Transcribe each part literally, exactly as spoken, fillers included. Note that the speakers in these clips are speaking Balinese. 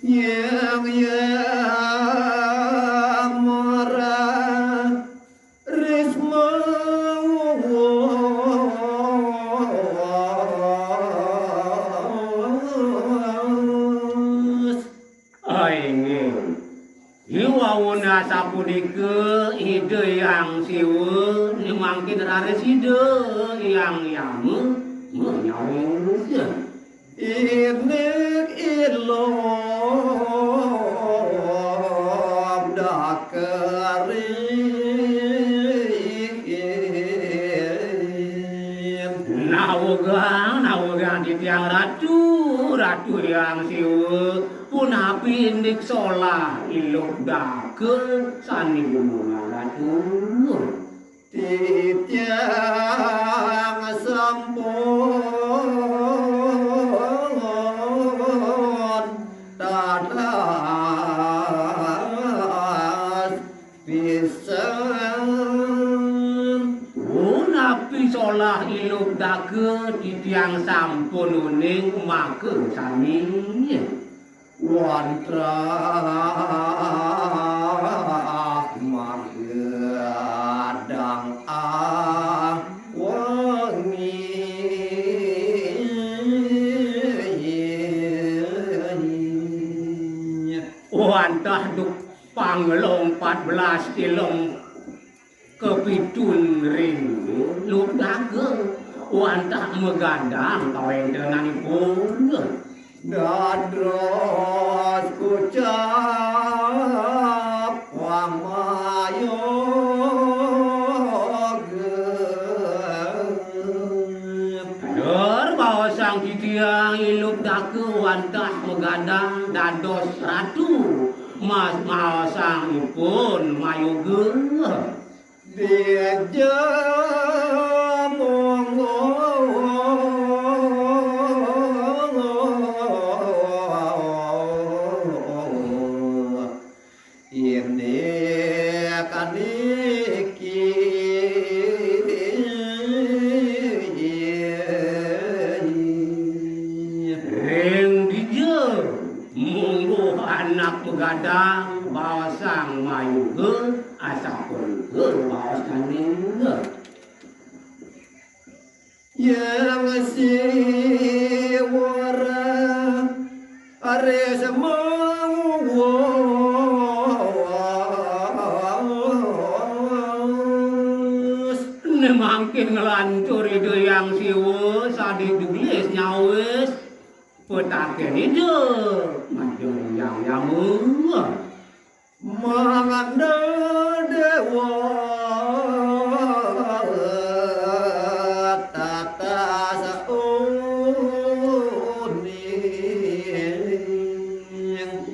Yang yang murah risma Ai, inggih. Iwawuna sapunika Ida Hyang Siwa, mangkin raris Ida Hyang Yama manyaur. Inik ilum dakeri. Nawegang, nawegang titiang Ratu, Ratu Hyang Siwa, punapi indik solah iluk daka sane gumungan Ratu? Titiang sampun tatas pisan. Punapi solah iluk daka titiang sampun uning maka sami. Wantrah magadang ah wengi. Wantah duk pangelong empat belas ilong kepitun ring luk daka, wantah magadang kawentenanipun. Dadros kucap wamayoga. Dur baosang titiang iluk daka wantah magadang dados ratu, mas maosang ipun mayoga. Dija monggo indik niki. Ring dija mungguh anak begadang baosang mayoga. Asapunika baosnane. Yang siwara aris mawus. Ne mangkin nglantur Ida Hyang Siwa sane gelis nyawis. Petaken Ida, Majeng Hyang Yama. Mangda dewa tatas uning.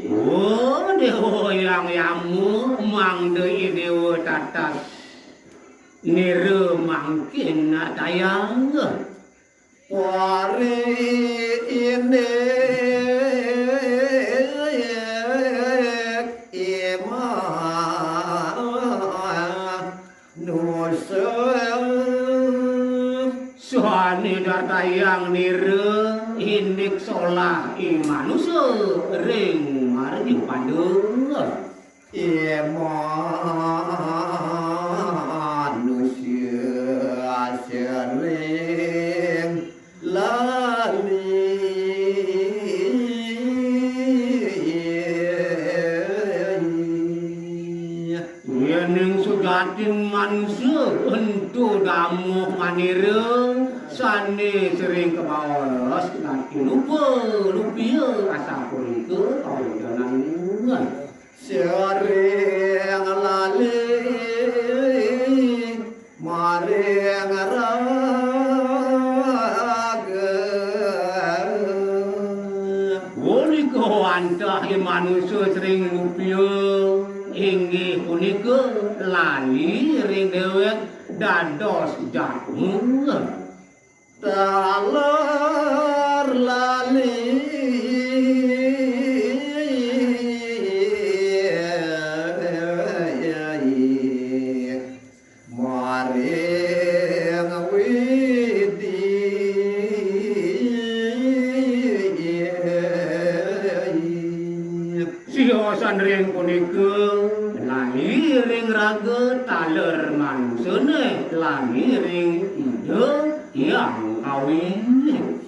Oh, Dewa Hyang Yama, mangda i Dewa tatas nira mangkin natayang. Wari indik i manusa. Sane datayang nira indik solah i manusa ring margi pada. Iman manusia sering lali. Yening sujatin manusia ento damuh manira sane sering kabaos kanthi lupa lupia asapunika kawentenan. Sering lali maring raga. Punika wantah i manusa sering lupia, inggih punika lali ring dewek dados jatmu. Taler lali maring Widi. Tiosan ring punika lali ring raga taler mangsane lali ring Ida Hyang Kawi.